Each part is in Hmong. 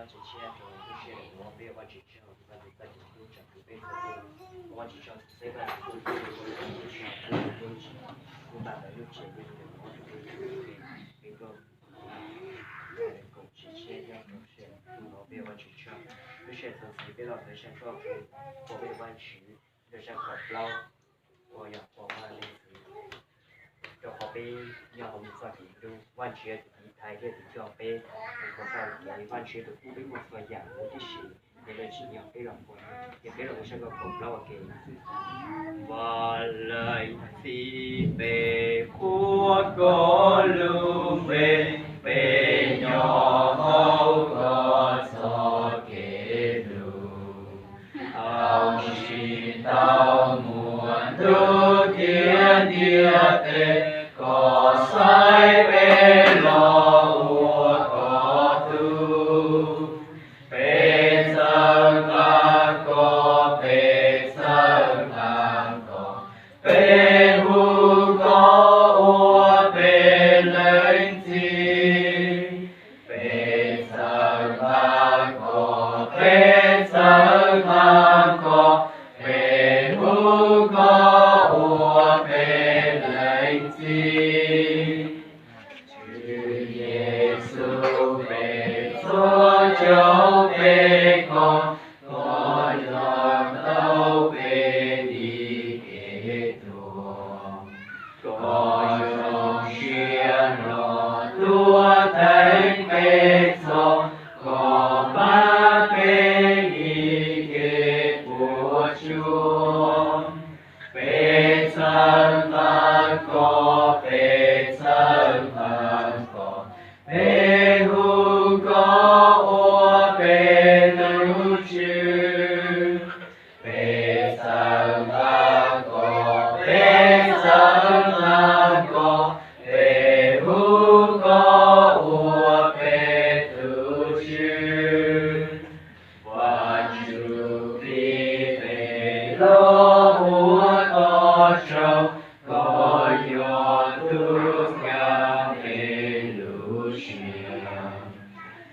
Tseem tshiab rau lub sij hawm no peb ua Vajtswv tsaug, Vajtswv txoj kev hlub tshaj plaws peb txhua tus. Ua Vajtswv tsaug, peb Vajtswv kuj hlub peb, kuj tsim peb, kuj tsim peb, kuj tag lawm lub tsev, peb tus ua tus peb txhua tus, peb kuj koom tseem tshiab nyob rau sij hawm no peb ua Vajtswv tsaug. Lub sij hawm txuas ntxiv peb los ntawm sab koj peb ua peb Vajtswv rau sab khaum plaub uas yog pom Vaj Leej Txiv, rau qhov peb nyob hauv nws txoj kev hlub. Vajtswv tus tiv thaiv thiab tus coj peb, tus kho txoj kev, Vajtswv tus pub peb muaj txhua yam huv tib si, ces lawv tsim nyog peb los ua, ces peb los ua sab koj khaum plaub ua ke. Vaj Leej Txiv, peb qhuas koj lub npe, peb nyob hauv koj txoj kev hlub. Tau tsis tau muaj ntuj thiab ntiaj teb, koj xaiv peb los ua koj tug. Peb txhawb nqa koj, peb txhawb nqa koj, peb hu koj ua peb Leej Txiv. Peb txhawb nqa koj, peb txhawb nqa koj, peb hu koj ua peb Leej Txiv. Tswv Yexus, peb txhua cov peb koj, koj coj tau peb dim kev tuag. Koj zoo siab los tuav theej peb txhoj, koj pab peb dim kev puas tsuaj. Peb txhawb nqa koj, peb txhawb nqa koj, peb hu koj ua peb tus Tswv. Peb txhawb nqa koj, peb txhawb nqa koj, peb hu koj ua peb tus Tswv. Vajtswv, peb los ua koj tsaug, koj yog tus nkag peb lub siab.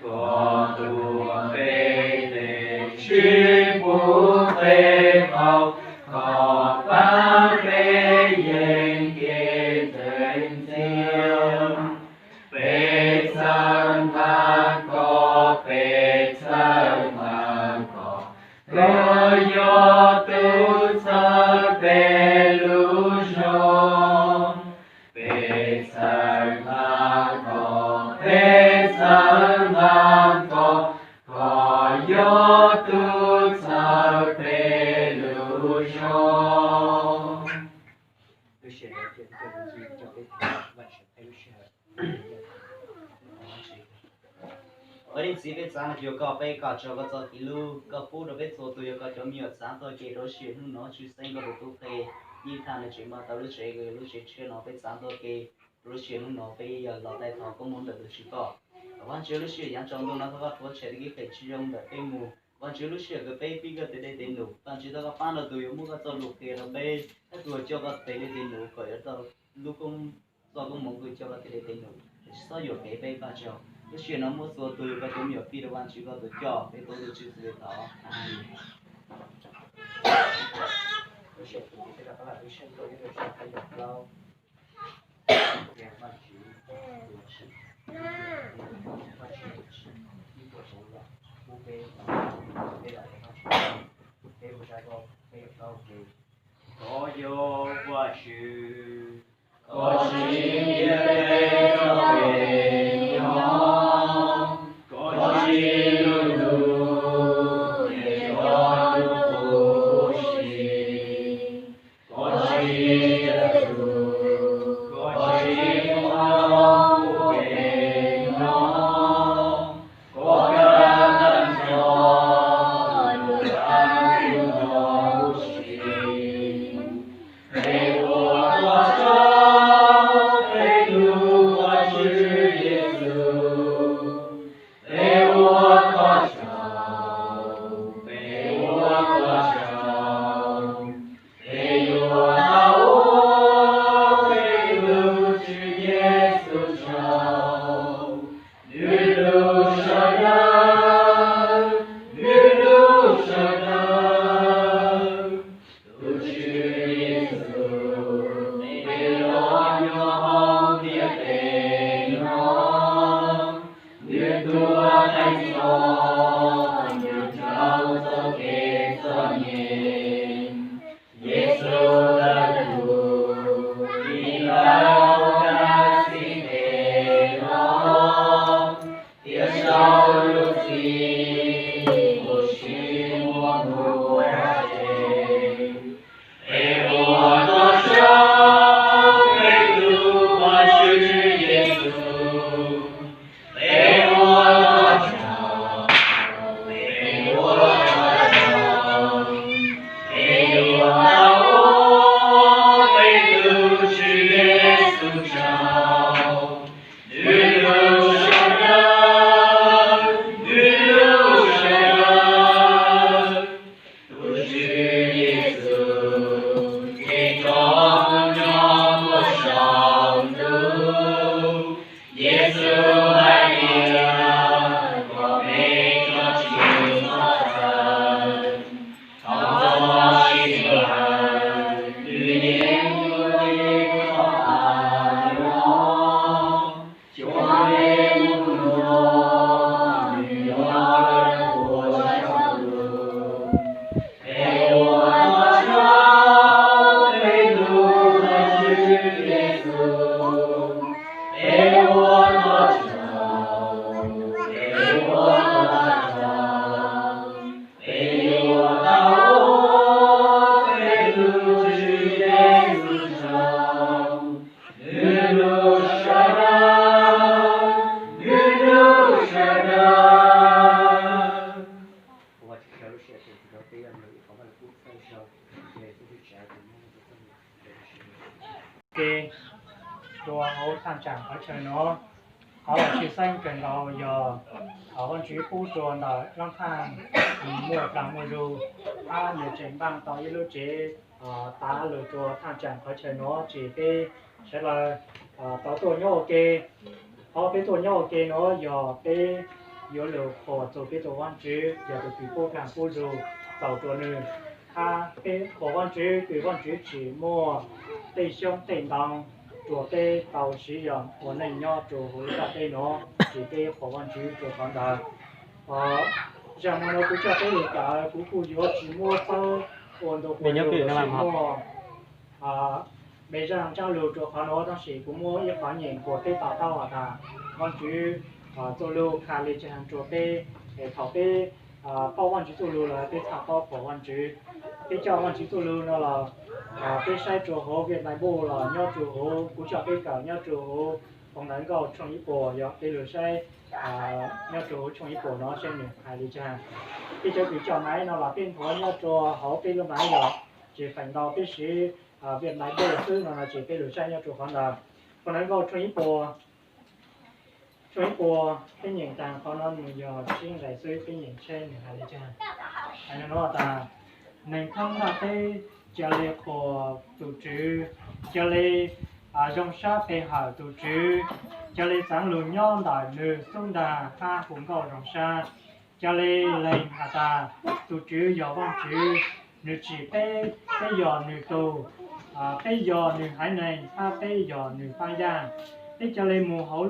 Koj tuav peb tes, tsis pub peb qaug, koj pab peb yeej kev ntxeev ntxiag. Peb txhawb nqa koj, peb txhawb nqa koj, koj yog tus txhawb peb lub zog. Peb txhawb nqa koj, peb txhawb nqa koj, koj yog tus txhawb peb lub zog. Lub sij hawm no peb coj lub ntsej muag coj peb thov Vajtswv thaij lub sij hawm. Ua Leej Txiv, peb txav no yog koj, peb koj tsaug koj txoj kev hlub koj pub rau peb txhua tus yog koj cov me nyuam txav txoj kev rau lub sij hawm hnub no, tshwj xeeb koj tus tub qhe Yij Thaj nws tseem npaj tau lub tsev, lub tsev tshiab no peb txav txoj kev rau lub sij hawm hnub no peb yog los taij thov koob hmoov ntawm tus Tswv koj. Thov Vajtswv lub sij hawm yav tsaus ntuj no thov koj tuav tshem tau kev qhia tsis zoo ntawm peb mus. Vajtswv lub sij hawm kws peb pib koj tes dej tes num, Vajtswv thov koj pab nrog tus yuav muab koj txoj lus qhia rau peb, thiab tus uas coj koj tes dej tes num kom yuav tau lub koob, txoj koob hmoov kws coj koj tes dej tes num, tsis txhob yuam kev peb Vajtswv. Lub sij hawm no muab txhua tus yog koj cov me nyuam pib rau Vajtswv koj tus coj, peb tuav tus Tswv xws li thov. Lub sij hawm no peb rov qab los lub sij hawm no yog lub sij hawm peb yog plaub. Vajtswv, Vajtswv, Vajtswv, ib puas tsav yam pub peb, peb los ua Vajtswv, peb ua zaj koj, peb yog plaub ke. Koj yog Vajtswv, koj tsim peb txoj kev nyob, koj tsim lub ntuj, koj tsim lub qub si. Koj tsim txhua tus, koj tsim qhov uas peb nyob, koj kab tag nrho lub qab ntuj no huv si. Peb ua Ua thaij txoj ncauj rau txoj kev txom nyem, Yexus tawg tus tib tau dab txim phem los, thiab sau lub txim uas tsis muaj hnub qab tseg. Peb ua toj siab, peb hlub Vajtswv Yexus. Peb ua toj siab, peb ua toj siab, peb yuav tau ua peb tus Tswv Yexus tsaug. Nws lub sij hawm, nws lub sij hawm, tus Tswv Yexus ces tso nyob puag saum ntuj. Yexus hais tias kom peb tso tseg txoj tawg, thov txoj sia, nws yeej yuav tiv txoj tawg los. Xyov peb mus no, nws yuav ua saum ntuj. Peb ua toj siab, peb hlub Vajtswv Yexus. Peb ua toj siab, peb ua toj siab, peb yuav tau ua peb tus Tswv Yexus tsaug. Nws lub sij hawm, nws lub sij hawm. Ke rua hauv thaj tsam qhov chaw no, qhov uas tshwj xeeb kawg nkaus yog Vaajtswv pub rua ntawm Laab Thaaj muaj dlaag muaj zug, hab nws tseem npaaj tau ib lub tsev tav lug rua thaj tsam qhov chaw no, ces peb sawv daws tau tuaj nyob ua ke. Qhov peb tuaj nyob ua ke no yog peb yuav lug qhuas txug peb tug Vaajtswv yog tug kws pub dlaag pub zug txaus rua nwg, hab peb qhuas Vaajtswv kws Vaajtswv tsim muaj tej xyoob tej ntoo rua peb tau siv yoog ua neej nyob rua huv lub ntiaj teb no, ces peb qhuas Vaajtswv rua qhov ntawd. Zag mo no kuv coj peb lug kawm, kuv kuj yuav tsis muab txawb ua ntu quas lug, tsis muaj me zaj ntsaab lug rua qhov no, tab sis kuv muab ib qhov nyeem kuas peb to taub has tas Vaajtswv txuj lug has le caag rua peb. Es thaum peb paub Vaajtswv txuj lug lawm peb txhaj paub qhuas Vaajtswv. Peb coj Vaajtswv txuj lug no los peb saib rua huv Viaj Ntais Npuj los nyob rua huv, kuv coj peb kawm nyob rua huv Phoo Ntawv Nkauj tshooj ib puas, yog peb lug saib nyob rua huv tshooj ib puas no saib nwg has le caag. Peb cov kws coj maiv no los peb nthuav nyob rua huv peb lub maiv lawm, ces feem ntau peb siv Viaj Ntais Npuj xwb no no ces peb lug saib nyob rua qhov ntawd. Phoo Ntawv Nkauj tshooj ib puas, tshooj ib puas peb nyeem taag qhov no nws yog tsib nqe xwb, peb nyeem saib nwg has le caag. Has le nuav tas, neeg thoob ntiaj teb ca le qhuas tug Tswv, ca le zoo sab pe hawm tug Tswv, ca le txaav lug nyob ntawm nwg xub ntaag hab hu nkauj zoo sab. Ca le lees has tas tug Tswv yog Vaajtswv, nwg tsim peb, peb yog nwg tug, peb yog nwg haiv neeg hab peb yog nwg paab yaaj. Peb ca le mus hauv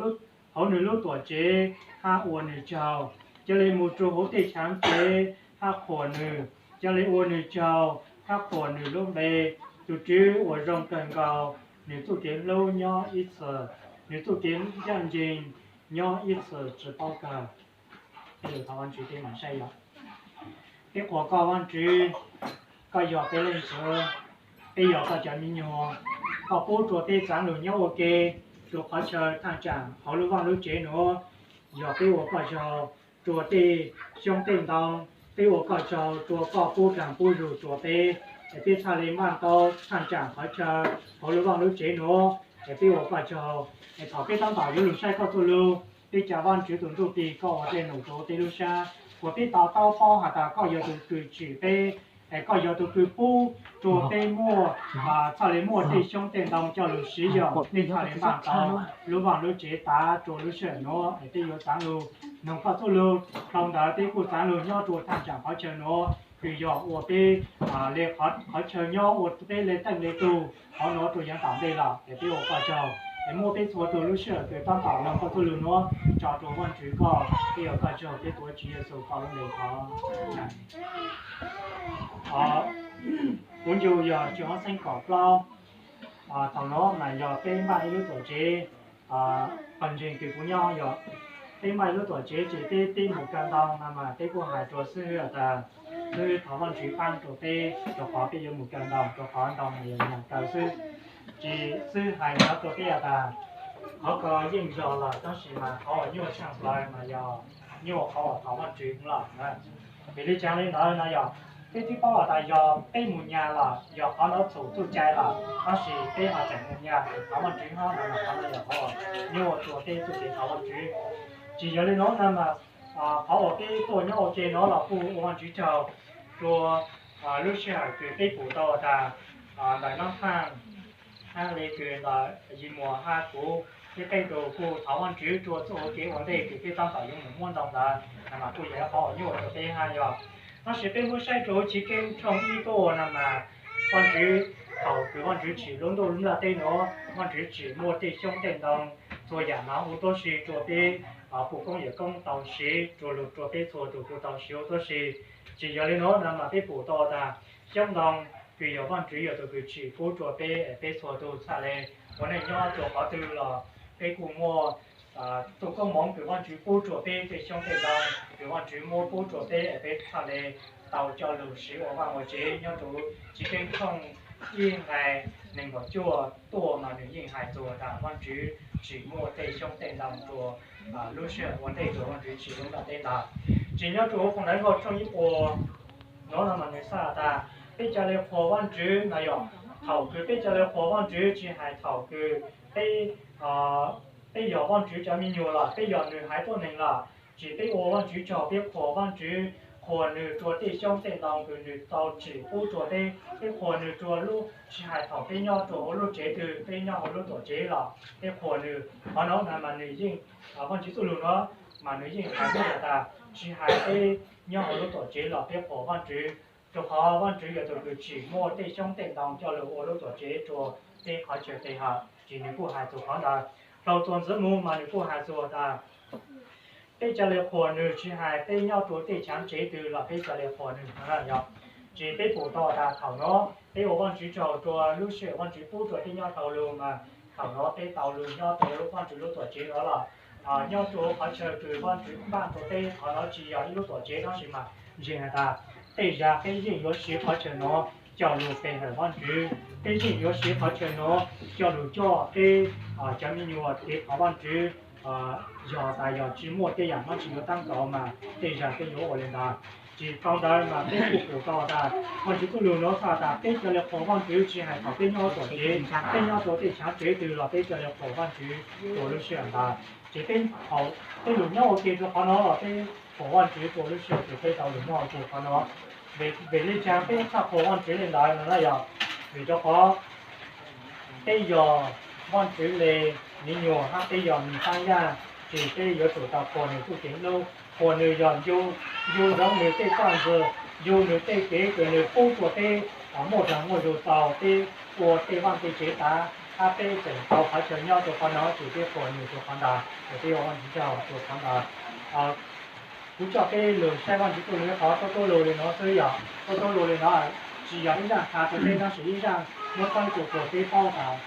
nwg lub tuam tsev hab ua nwg tsaug, ca le mus rua huv tej chaav kev hab qhuas nwg, ca le ua nwg tsaug hab qhuas nwg lub npe. Tug Tswv uas zoo kawg nkaus, nwg txuj kev hlub nyob ib txhis, nwg txuj kev ncaj nceeg nyob ib txhis tsi paub kawg. Peb lug thov Vaajtswv, peb maam saib yog, peb qhuas koj Vaajtswv, koj yog peb leej Tswv, peb yog koj cov mi nyuas. Koj pub rua peb txaav lug nyob ua ke rua qhov chaw thaaj tsaam huv lub vaaj lub tsev nuav, yog peb ua koj tsaug rua tej xyoob tej ntoo, peb ua koj tsaug rua koj pub dlaag pub zug rua peb, es peb txhaj le npaaj tau thaaj tsaam qhov chaw huv lub vaaj lub tsev nuav, es peb ua koj tsaug. Es thaum peb taab tom yuav lug saib koj txuj lug, peb ca Vaajtswv tug Ntuj Plig koj ua dlej num rua peb lub sab, kuas peb to taub paub has tas koj yog tug kws tsim peb, es koj yog tug kws pub rua peb muaj, txhaj le muaj tej xyoob tej ntoo coj lug siv yoog, peb txhaj le npaaj tau lub vaaj lub tsev tav rua lub sij hawm nuav, es peb yuav txaav lug noog koj txuj lug. Dlhau ntawd peb kuj txaav lug nyob rua thaaj tsaam qhov chaw nuav, kws yog ua peb le qhov chaw nyob ua peb le teej le tug, qhov nuav rua yaav tom ntej lawm, es peb ua koj tsaug. Es muab peb txhua tus lub sij hawm kws tab tom mloog koj txuj lug nuav tso rua Vaajtswv koj, peb yuav koj tsaug peb tuav Tswv Yexus koj lub npe thov. Kuv ncu yog Tsuj Hoob Xeeb kaum plaub. Thaum nuav mas yog peb npaj ib lub tuam tsev, pawg ntseeg kws kuv nyob yog peb npaj ib lub tuam tsev ces peb, peb mus kaw ntoo no mas peb kuj hais rua xib hwb has tas xib hwb thov Vaajtswv paab rua peb rua qhov peb yuav mus kaw ntoo rua qhov ntoo mas yog nyaam kaw xwb. Ces xib hwb hais no rua peb has tas qhov ko yeej yog lawm tab sis mas qhov uas nyuaj tshaj plaws mas yog nyuaj qhov uas thov Vaajtswv lawm na. Vim le caag le ntawd no yog peb twb paub has tas yog peb mus nyag lawm yog qhov nuav txhum txuj cai lawm tab sis peb ho tseem mus nyag thov Vaajtswv hov no mas qhov no yog qhov uas nyuaj rua peb txuj kev thov Vaajtswv. Tsis yog le nuav no mas qhov uas peb tuaj nyob ua ke nuav los kuj ua Vaajtswv tsaug rua lub sij hawm kws peb pum tau tas ntawm Noob Phaaj hab le kws ntawm Yis Muas hab kuv, peb peb tug kuj thov Vaajtswv rua txuj kev ua ntej kws peb tab tom yuav mus muab ntoo ntawd no mas kuj yog qhov uas nyuaj rua peb hab yog. Tab sis peb muab saib rua Chiv Keeb tshooj ib tuaj no mas Vaajtswv, thaum kws Vaajtswv tsim lub ntuj lub nplajteb nuav Vaajtswv tsim muaj tej xyoob tej ntoo, txhua yaam no ua tuab si rua peb pub koob yawm koob tau siv, rua lug rua peb txhua tug kuj tau siv ua tuab si. Tsis yog le nuav no mas peb pum tau tas xyoob ntoo kws yog Vaajtswv yog tug kws tsim pub rua peb, peb txhua tug txhaj le ua neej nyob rua qhov twg los peb kuj muaj tug koob moov kws Vaajtswv pub rua peb tej xyoob tej ntoo kws Vaajtswv muab pub rua peb, peb txhaj le tau coj lug siv ua vaaj ua tsev nyob rua Chiv Keeb tshooj ib nqai neeg nkaum cuaj tuaj mas nwg yeej hais txug tas Vaajtswv tsim muaj tej xyoob tej ntoo rua lub sij hawm ua ntej rua Vaajtswv tsim lub nplajteb ntawd. Tsis nyob rua Phoo Ntawv Nkauj tshooj ib puas nuav no mas nwg txhaj tas peb ca le qhuas Vaajtswv no yog thaum kws peb ca le qhuas Vaajtswv tsis hais thaum kws peb, peb yog Vaajtswv cov me nyuam lawm, peb yog nwg haiv tuab neeg lawm, tsis peb ua Vaajtswv tsaug, peb qhuas Vaajtswv, qhuas nwg rua tej xyoob tej ntoo kws nwg tau tsim pub rua peb, peb qhuas nwg rua lub, tsis hais thaum peb nyob rua huv lub tsev twg, peb nyob huv lub tuam tsev los peb qhuas nwg. Qhov nuav mas nwg yeej, Vaajtswv txuj lug nuav mas nwg yeej hais tas tsis hais peb nyob huv lub tuam tsev los peb qhuas Vaajtswv, rua qhov Vaajtswv yog tug kws tsim muaj tej xyoob tej ntoo coj lug ua lub tuam tsev rua peb qhov chaw pe hawm, ces nwg kuj hais txug qhov ntawd. Dlhau txuas ntxiv moog mas nwg kuj hais txug tas peb ca le qhuas nwg tsis hais peb nyob rua tej chaav tsev twg los peb ca le qhuas nwg no yog. Ces peb pum tau tas thaum nuav peb ua Vaajtswv tsaug rua lub sij hawm Vaajtswv pub rua peb nyob dhau lug mas thaum nuav peb tau lug nyob rua lub Vaajtswv lub tuam tsev nuav los nyob rua qhov chaw kws Vaajtswv npaj rua peb. Qhov nuav tsis yog ib lub tuam tsev tab sis mas ntseeg has tas tej zag peb yeej yuav siv qhov chaw nuav coj lug pe hawm Vaajtswv, peb yeej yuav siv qhov chaw nuav coj lug coj peb cov me nyuam kev thov Vaajtswv. Yog tas yog tsis muaj tej yaam dlaab tsi yuav taab nkaus mas tej zag peb yuav ua le ntawd. Tsis tau ntawd mas peb kuj pum tau tas Vaajtswv txuj lug nuav txhaj tas peb ca le qhuas Vaajtswv tsis hais thaum peb nyob tuam tsev, peb nyob rua tej chaav tsev twg los peb ca le qhuas Vaajtswv rua lub sij hawm ntawd. Ces peb thaum peb lug nyob ua ke rua qhov nuav los peb qhuas Vaajtswv rua lub sij hawm kws peb tau lug nyob ua ke qhov nuav. Vim le caag peb txhaj qhuas Vaajtswv le ntawd no na yog vim rua qhov peb yog Vaajtswv le miv nyuas hab peb yog nwg xaab yaj, ces peb yuav tsum tau qhuas nwg txuj kev hlub, qhuas nwg yog ncu, ncu ntsoov nwg tej txaj ntxwg, ncu nwg tej kev kws nwg pub rua peb muaj dag muaj zug tau peb ua tej vaaj tej tsev tas, hab peb tseem tau qhov chaw nyob rua qhov nuav ces peb qhuas nwg rua qhov ntawd, ces peb ua Vaajtswv tsaug rua qhov ntawd. Kuv coj peb lug saib Vaajtswv txuj lug qhov tuab tuab lug le nuav xwb yog tuab tuab lug le nuav tsis yog ib zaaj qha rua peb tab sis ib zaaj muab txhawb rua peb paub tas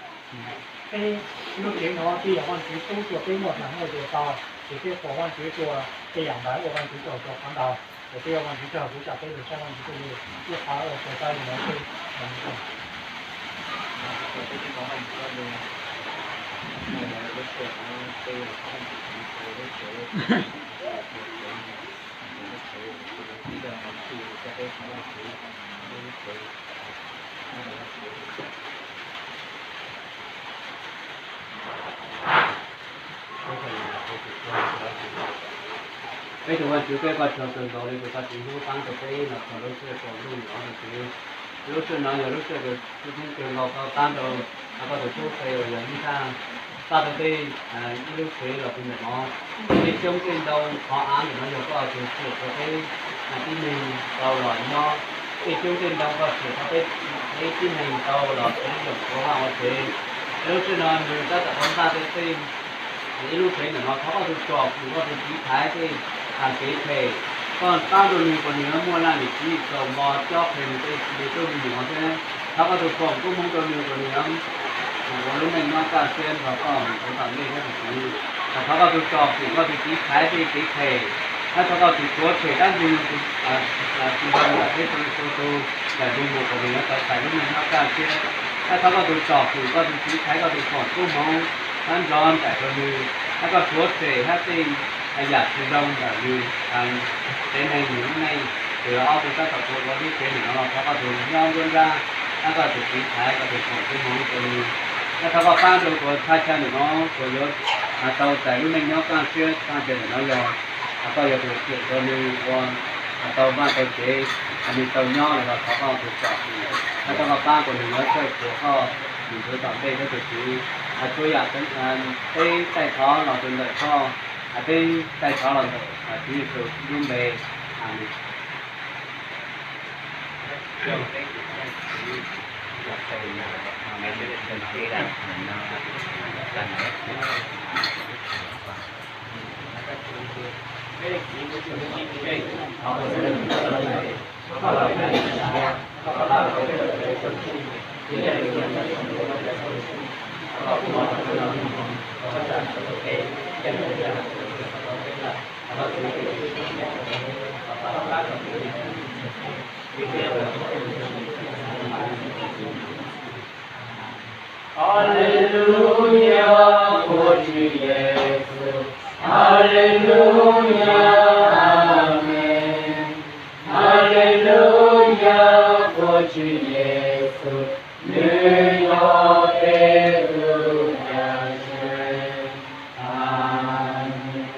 peb lub tsev nuav peb yog Vaajtswv pub rua peb muaj dag muaj zug tau, ces peb qhuas Vaajtswv rua tej yaam ntawd ua Vaajtswv tsaug rua qhov ntawd. Ces peb ua Vaajtswv tsaug, kuv coj peb lug saib Vaajtswv txuj lug ib qhov ua ke saib le nuav xwb. Peb tug Vaajtswv, peb ua Vaajtswv koj tsaug kawg nkaus le kws koj tseem hlub paab rua peb los txug lub sij hawm txuas ntuj nuav rua Tswv. Lub sij hawm nuav yog lub sij hawm kws txuj kawg nkaus koj paab rua koj tug tub qhe uas yog Yeej Thaaj, txhaj tau peb ib lub tsev los peb ntawm nuav, tej xyoob tej ntoo qhov av ntawm nuav yog koj tug tsim rua peb tib neeg tau los nyob, tej xyoob tej ntoo koj tsim rua peb tib neeg tau los peb yoom ua vaaj ua tsev. Lub sij hawm no nws tab tom npaj tej tej ib lub tsev ntawm no, thov koj tus tsom kwm koj tus txiv thaiv tej kev phem, koj pab rau nws kom nws muaj laj lim txim txaus npo cob qhia nws tej me tub me nyuam thiab. Thov koj tus foom koob hmoov rau nws kom nws ua lub neej nyob kaj siab nrog koj mus rau tom ntej thiab tus txiv. Thov koj tus tsom kwm koj tus txiv thaiv tej kev phem, thiab thov koj tus tsuav tshem dab ntxwg nyoog tus tsis zoo ntawm peb txhua tus daim ntxwg nyoog kom nws yuav tau txais lub neej nyob kaj siab. Thiab thov koj tus tsom kwm koj tus txiv thaiv koj tus foom koob hmoov thiab nrog nraim rau nws, thiab koj tsuav tshem thiab tej yam tsis zoo ntawm nws tsev neeg nws lub neej. Ces ob tug tab tom ua ua lub tsev ntawm no los thov koj tus nyob nruab nrab, thiab koj tus txiv thaiv koj tus foom koob hmoov rau nws. Thiab thov koj pab rau kuv thaj chaw ntawm no kuv yuav tau txais lub neej nyob kaj siab, thaj chaw ntawm no yog koj yog tus cawm rau nws ua tau vaj tau tsev, nws tau nyob los thov koj tus tsom kwm, thiab thov koj pab kom nws yuav txawj kawm koj mus rau tom ntej thiab tus txiv. Txhua yam peb taij thov los rau ntawm koj, peb taij thov los ntawm Tswv Yexus lub npe. Amees. Haleluya, ua Tswv Yexus. Haleluya, amees. Haleluya, ua Tswv Yexus, nws yog peb tus Cawmseej. Amees.